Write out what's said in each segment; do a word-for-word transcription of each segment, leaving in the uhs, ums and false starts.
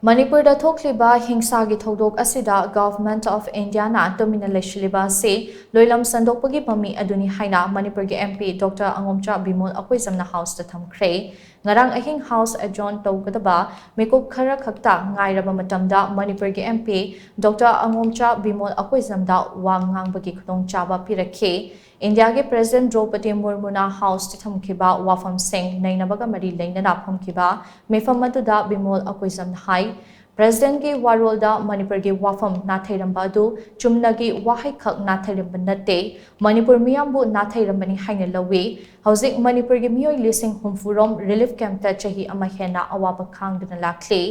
ꯃꯅꯤꯄꯨꯔꯗ ꯊꯣꯛꯂꯤꯕ ꯍꯤꯡꯁꯥꯒꯤ ꯊꯧꯗꯣꯛ ꯑꯁꯤꯗ Government of Indiaꯅ ꯇꯨꯃꯤꯟꯅ ꯂꯩꯁꯤꯜꯂꯤꯕ ꯑꯁꯤ ꯂꯣꯏꯂꯝ ꯁꯟꯗꯣꯛꯄꯒꯤ ꯃꯃꯤ ꯑꯗꯨꯅꯤ ꯍꯥꯏꯅ ꯃꯅꯤꯄꯨꯔꯒꯤ MP Doctor ꯑꯉꯣꯝꯆꯥ ꯕꯤꯃꯣꯜ ꯑꯀꯣꯏꯖꯝꯅ Houseꯇ ꯊꯝꯈ꯭ꯔꯦ꯫ ꯉꯔꯥꯡ ꯑꯍꯤꯡ House adjourn ꯇꯧꯒꯗꯕ ꯃꯤꯀꯨꯞ ꯈꯔ ꯈꯛꯇ ꯉꯥꯏꯔꯕ ꯃꯇꯝꯗ ꯃꯅꯤꯄꯨꯔꯒꯤ MP Doctor ꯑꯉꯣꯝꯆꯥ ꯕꯤꯃꯣꯜ ꯑꯀꯣꯏꯖꯝꯗ ꯋꯥ ꯉꯥꯡꯕꯒꯤ ꯈꯨꯗꯣꯡꯆꯥꯕ ꯄꯤꯔꯛꯈꯤ꯫ ꯏꯟꯗꯤꯌꯥꯒꯤ President ꯗ꯭ꯔꯧꯄꯗꯤ ꯃꯨꯔꯃꯨꯅ Houseꯇ ꯊꯝꯈꯤꯕ ꯋꯥꯐꯝꯁꯤꯡ ꯅꯩꯅꯕꯒ ꯃꯔꯤ ꯂꯩꯅꯅ ꯐꯝꯈꯤꯕ ꯃꯤꯐꯝ ꯑꯗꯨꯗ ꯕꯤꯃꯣꯜ ꯑꯀꯣꯏꯖꯝꯅ ꯍꯥꯏ, Presidentꯀꯤ ꯋꯥꯔꯣꯜꯗ ꯃꯅꯤꯄꯨꯔꯒꯤ ꯋꯥꯐꯝ ꯅꯥꯊꯩꯔꯝꯕ ꯑꯗꯨ ꯆꯨꯝꯅꯒꯤ ꯋꯥꯍꯩꯈꯛ ꯅꯥꯊꯩꯔꯝꯕ ꯅꯠꯇꯦ, ꯃꯅꯤꯄꯨꯔ ꯃꯤꯌꯥꯝꯕꯨ ꯅꯥꯊꯩꯔꯝꯕꯅꯤ ꯍꯥꯏꯅ ꯂꯧꯏ꯫ ꯍꯧꯖꯤꯛ ꯃꯅꯤꯄꯨꯔꯒꯤ ꯃꯤꯑꯣꯏ ꯂꯤꯁꯤꯡ ꯍꯨꯝꯐꯨ ꯔꯣꯝ relief campꯇ ꯆꯍꯤ ꯑꯃ ꯍꯦꯟꯅ ꯑꯋꯥꯕ ꯈꯥꯡꯗꯨꯅ ꯂꯥꯛꯂꯤ꯫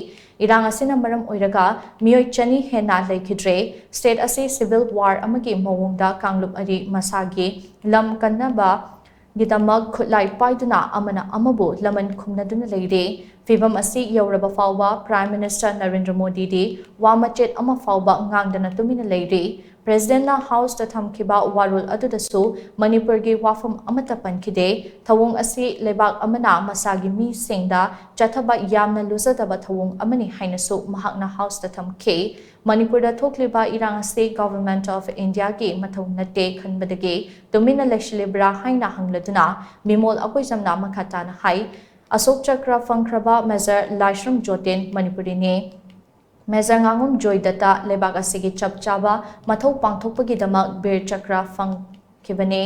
ꯏꯔꯥꯡ ꯑꯁꯤꯅ ꯃꯔꯝ ꯑꯣꯏꯔꯒ ꯃꯤꯑꯣꯏ ꯆꯅꯤ ꯍꯦꯟꯅ ꯂꯩꯈꯤꯗ꯭ꯔꯦ꯫ State ꯑꯁꯤ civil war ꯑꯃꯒꯤ ꯃꯑꯣꯡꯗ ꯀꯥꯡꯂꯨꯞ ꯑꯔꯤ ꯃꯁꯥꯒꯤ ꯂꯝ ꯀꯟꯅꯕꯒꯤꯗꯃꯛ ꯈꯨꯠꯂꯥꯏ ꯄꯥꯏꯗꯨꯅ ꯑꯃꯅ ꯑꯃꯕꯨ ꯂꯃꯟ ꯈꯨꯝꯅꯗꯨꯅ ꯂꯩꯔꯦ꯫ ꯐꯤꯚꯝ ꯑꯁꯤ ꯌꯧꯔꯕ ꯐꯥꯎꯕ Prime Minister ꯅꯔꯦꯟꯗ꯭ꯔ ꯃꯣꯗꯤꯗꯤ ꯋꯥ ꯃꯆꯦꯠ ꯑꯃ ꯐꯥꯎꯕ ꯉꯥꯡꯗꯅ ꯇꯨꯃꯤꯟꯅ ꯂꯩꯔꯤ꯫ Presidentꯅ Houseꯇ ꯊꯝꯈꯤꯕ ꯋꯥꯔꯣꯜ ꯑꯗꯨꯗꯁꯨ ꯃꯅꯤꯄꯨꯔꯒꯤ ꯋꯥꯐꯝ ꯑꯃꯠꯇ ꯄꯟꯈꯤꯗꯦ꯫ ꯊꯧꯑꯣꯡ ꯑꯁꯤ ꯂꯩꯕꯥꯛ ꯑꯃꯅ ꯃꯁꯥꯒꯤ ꯃꯤꯁꯤꯡꯗ ꯆꯠꯊꯕ ꯌꯥꯝꯅ ꯂꯨꯖꯗꯕ ꯊꯧꯑꯣꯡ ꯑꯃꯅꯤ ꯍꯥꯏꯅꯁꯨ ꯃꯍꯥꯛꯅ Houseꯇ ꯊꯝꯈꯤ꯫ ꯃꯅꯤꯄꯨꯔꯗ ꯊꯣꯛꯂꯤꯕ ꯏꯔꯥꯡ ꯑꯁꯤ Government of Indiaꯒꯤ ꯃꯊꯧ ꯅꯠꯇꯦ ꯈꯟꯕꯗꯒꯤ ꯇꯨꯃꯤꯟꯅ ꯂꯩꯁꯤꯜꯂꯤꯕ꯭ꯔꯥ ꯍꯥꯏꯅ ꯍꯪꯂꯗꯨꯅ ꯕꯤꯃꯣꯜ ꯑꯀꯣꯏꯖꯝꯅ ꯃꯈꯥ ꯇꯥꯅ ꯍꯥꯏ, ꯑꯁꯣꯛ ꯆꯀ꯭ꯔ ꯐꯪꯈ꯭ꯔꯕ Major ꯂꯥꯏꯁ꯭ꯔꯝ ꯖꯣꯇꯤꯟ ꯃꯅꯤꯄꯨꯔꯤꯅꯤ꯫ Major ꯉꯥꯉꯣꯝ ꯖꯣꯏꯗꯠꯇ ꯂꯩꯕꯥꯛ ꯑꯁꯤꯒꯤ ꯆꯞ ꯆꯥꯕ ꯃꯊꯧ ꯄꯥꯡꯊꯣꯛꯄꯒꯤꯗꯃꯛ ꯕꯤꯔ ꯆꯀ꯭ꯔ ꯐꯪꯈꯤꯕꯅꯤ꯫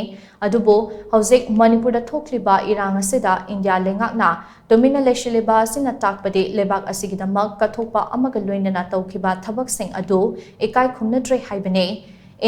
ꯑꯗꯨꯕꯨ ꯍꯧꯖꯤꯛ ꯃꯅꯤꯄꯨꯔꯗ ꯊꯣꯛꯂꯤꯕ ꯏꯔꯥꯡ ꯑꯁꯤꯗ ꯏꯟꯗꯤꯌꯥ ꯂꯩꯉꯥꯛꯅ ꯇꯨꯃꯤꯟꯅ ꯂꯩꯁꯤꯜꯂꯤꯕ ꯑꯁꯤꯅ ꯇꯥꯛꯄꯗꯤ ꯂꯩꯕꯥꯛ ꯑꯁꯤꯒꯤꯗꯃꯛ ꯀꯠꯊꯣꯛꯄ ꯑꯃꯒ ꯂꯣꯏꯅꯅ ꯇꯧꯈꯤꯕ ꯊꯕꯛꯁꯤꯡ ꯑꯗꯨ ꯏꯀꯥꯏ ꯈꯨꯝꯅꯗ꯭ꯔꯦ ꯍꯥꯏꯕꯅꯤ꯫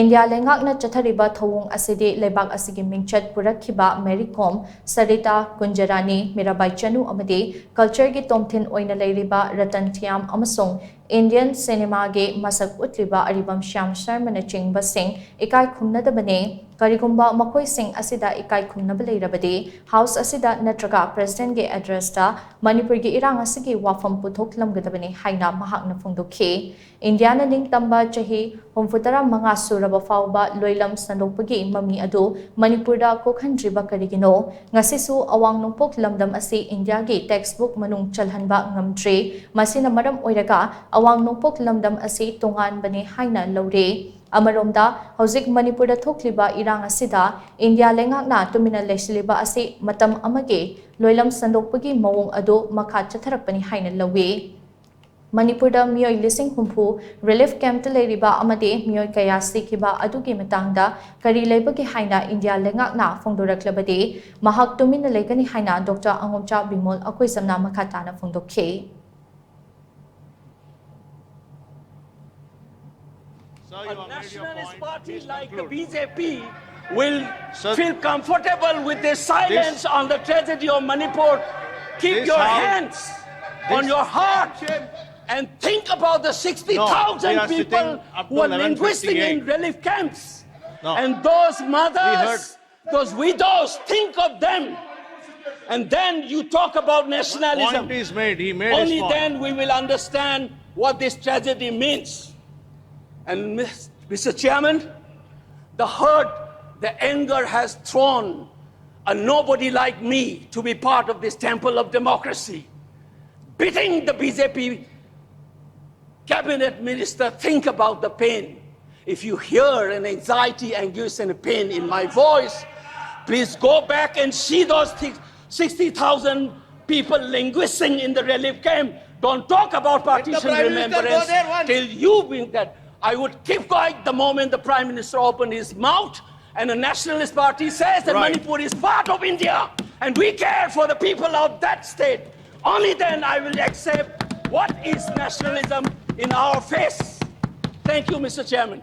ꯏꯟꯗꯤꯌꯥ ꯂꯩꯉꯥꯛꯅ ꯆꯠꯊꯔꯤꯕ ꯊꯧꯑꯣꯡ ꯑꯁꯤꯗꯤ ꯂꯩꯕꯥꯛ ꯑꯁꯤꯒꯤ ꯃꯤꯡꯆꯠ ꯄꯨꯔꯛꯈꯤꯕ ꯃꯦꯔꯤ ꯀꯣꯝ, ꯁꯔꯤꯇꯥ, ꯀꯨꯟꯖꯔꯥꯅꯤ, ꯃꯤꯔꯥꯕꯥꯏ ꯆꯅꯨ ꯑꯃꯗꯤ cultureꯒꯤ ꯇꯣꯝꯊꯤꯟ ꯑꯣꯏꯅ ꯂꯩꯔꯤꯕ ꯔꯇꯟ ꯊꯤꯌꯥꯝ ꯑꯃꯁꯨꯡ ꯏꯟꯗꯤꯌꯟ ꯁꯤꯅꯦꯃꯥꯒꯤ ꯃꯁꯛ ꯎꯠꯂꯤꯕ ꯑꯔꯤꯕꯝ ꯁ꯭ꯌꯥꯝ ꯁꯔꯃꯅꯆꯤꯡꯕꯁꯤꯡ ꯏꯀꯥꯏ ꯈꯨꯝꯅꯗꯕꯅꯤ꯫ ꯀꯔꯤꯒꯨꯝꯕ ꯃꯈꯣꯏꯁꯤꯡ ꯑꯁꯤꯗ ꯏꯀꯥꯏ ꯈꯨꯝꯅꯕ ꯂꯩꯔꯕꯗꯤ, ꯍꯥꯎꯁ ꯑꯁꯤꯗ ꯅꯠꯇ꯭ꯔꯒ ꯄ꯭ꯔꯦꯁꯤꯗꯦꯟꯒꯤ ꯑꯦꯗ꯭ꯔꯦꯁꯇ ꯃꯅꯤꯄꯨꯔꯒꯤ ꯏꯔꯥꯡ ꯑꯁꯤꯒꯤ ꯋꯥꯐꯝ ꯄꯨꯊꯣꯛꯂꯝꯒꯗꯕꯅꯤ ꯍꯥꯏꯅ ꯃꯍꯥꯛꯅ ꯐꯣꯡꯗꯣꯛꯈꯤ꯫ ꯏꯟꯗꯤꯌꯥꯅ ꯅꯤꯡꯇꯝꯕ ꯆꯍꯤ ꯍꯨꯝꯐꯨꯇꯔꯥ ꯃꯉꯥ ꯁꯨꯔꯕ ꯐꯥꯎꯕ ꯂꯣꯏꯂꯝ ꯁꯟꯗꯣꯛꯄꯒꯤ ꯃꯃꯤ ꯑꯗꯨ ꯃꯅꯤꯄꯨꯔꯗ ꯀꯣꯛꯍꯟꯗ꯭ꯔꯤꯕ ꯀꯔꯤꯒꯤꯅꯣ? ꯉꯁꯤꯁꯨ ꯑꯋꯥꯡ ꯅꯣꯡꯄꯣꯛ ꯂꯝꯗꯝ ꯑꯁꯤ ꯏꯟꯗꯤꯌꯥꯒꯤ ꯇꯦꯛꯁꯕꯨꯛ ꯃꯅꯨꯡ ꯆꯜꯍꯟꯕ ꯉꯝꯗ꯭ꯔꯤ꯫ ꯃꯁꯤꯅ ꯃꯔꯝ ꯑꯣꯏꯔꯒ ꯑꯋꯥꯡ ꯅꯣꯡꯄꯣꯛ ꯂꯝꯗꯝ ꯑꯁꯤ ꯇꯣꯉꯥꯟꯕꯅꯤ ꯍꯥꯏꯅ ꯂꯧꯔꯤ꯫ ꯑꯃꯔꯣꯝꯗ, ꯍꯧꯖꯤꯛ ꯃꯅꯤꯄꯨꯔꯗ ꯊꯣꯛꯂꯤꯕ ꯏꯔꯥꯡ ꯑꯁꯤꯗ ꯏꯟꯗꯤꯌꯥ ꯂꯩꯉꯥꯛꯅ ꯇꯨꯃꯤꯟꯅ ꯂꯩꯁꯤꯜꯂꯤꯕ ꯑꯁꯤ ꯃꯇꯝ ꯑꯃꯒꯤ ꯂꯣꯏꯂꯝ ꯁꯟꯗꯣꯛꯄꯒꯤ ꯃꯑꯣꯡ ꯑꯗꯨ ꯃꯈꯥ ꯆꯠꯊꯔꯛꯄꯅꯤ ꯍꯥꯏꯅ ꯂꯧꯏ꯫ ꯃꯅꯤꯄꯨꯔꯗ ꯃꯤꯑꯣꯏ ꯂꯤꯁꯤꯡ ꯍꯨꯝꯐꯨ ꯔꯤꯂꯤꯐ ꯀꯦꯝꯞꯇ ꯂꯩꯔꯤꯕ ꯑꯃꯗꯤ ꯃꯤꯑꯣꯏ ꯀꯌꯥ ꯁꯤꯈꯤꯕ ꯑꯗꯨꯒꯤ ꯃꯇꯥꯡꯗ ꯀꯔꯤ ꯂꯩꯕꯒꯦ ꯍꯥꯏꯅ ꯏꯟꯗꯤꯌꯥ ꯂꯩꯉꯥꯛꯅ ꯐꯣꯡꯗꯣꯔꯛꯂꯕꯗꯤ ꯃꯍꯥꯛ ꯇꯨꯃꯤꯟꯅ ꯂꯩꯒꯅꯤ ꯍꯥꯏꯅ ꯗꯣꯛꯇꯔ ꯑꯉꯣꯝꯆꯥ ꯕꯤꯃꯣꯜ ꯑꯩꯈꯣꯏ ꯁꯝꯅ ꯃꯈꯥ ꯇꯥꯅ ꯐꯣꯡꯗꯣꯛꯈꯤ꯫ A nationalist party like the B J P will feel comfortable with this silence on the tragedy of Manipur. Keep your hands on your heart and think about the sixty thousand people who are languishing in relief camps. And those mothers, those widows, think of them. And then you talk about nationalism. Point is made. He made Only his point. Then we will understand what this tragedy means. And Mister Chairman, the hurt, the anger has thrown a nobody like me to be part of this temple of democracy. Beating the B J P cabinet minister, think about the pain. If you hear an anxiety, anguish, and a pain in my voice, please go back and see those thi- sixty thousand people languishing in the relief camp. Don't talk about partition Prime Minister go remembrance there once. Till you bring that. I would keep quiet the moment the Prime Minister opened his mouth and the Nationalist Party says that Right. Manipur is part of India and we care for the people of that state. Only then I will accept what is nationalism in our face. Thank you, Mister Chairman.